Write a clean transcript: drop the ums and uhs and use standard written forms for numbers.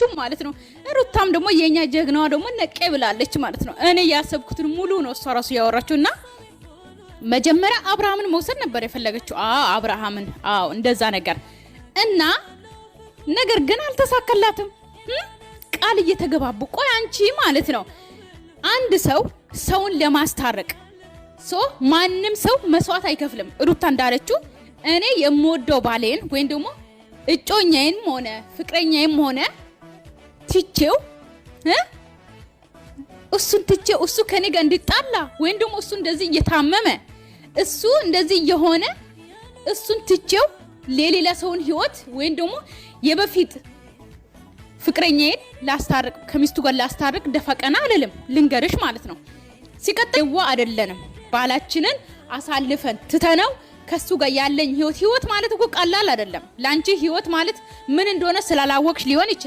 አልቻለችም ማለት ነው። ሩታም ደግሞ የኛ ጀግናዋ ደግሞ ነቄ ብላለች ማለት ነው። እኔ ያሰብኩትን ሙሉ ነው እሷ ራሱ ያወራችው እና መጀመሪያ አብርሃምን መውሰድ ነበር የፈለገችው። አዎ አብርሃምን፣ አዎ እንደዛ ነገር እና ነገር ግን አልተሳካላትም። ቃል እየተገባቡ ቆይ አንቺ ማለት ነው አንድ ሰው ሰውን ለማስታረቅ so ማንም ሰው መስዋዕት አይከፍልም። ሩታ እንዳለችው እኔ የምወደው ባሌን ወይም ደግሞ እጮኛዬንም ሆነ ፍቅረኛዬም ሆነ ትቼው እሱን ትቼው እሱ ከኔ ጋር እንዲጣላ ወይም ደግሞ እሱ እንደዚህ እየታመመ እሱ እንደዚህ እየሆነ እሱን ትቼው ለሌላ ሰውን ህይወት ወይም ደግሞ የበፊት ፍቅረኛዬን ላስታርቅ ከሚስቱ ጋር ላስታርቅ ደፋ ቀና አልልም፣ ልንገርሽ ማለት ነው። ሲቀጥል ዋ አይደለንም ባላችንን አሳልፈን ትተነው ከሱ ጋር ያለኝ ህይወት ህይወት ማለት እኮ ቀላል አይደለም። ላንቺ ህይወት ማለት ምን እንደሆነ ስላላወቅሽ ሊሆን ይችላል።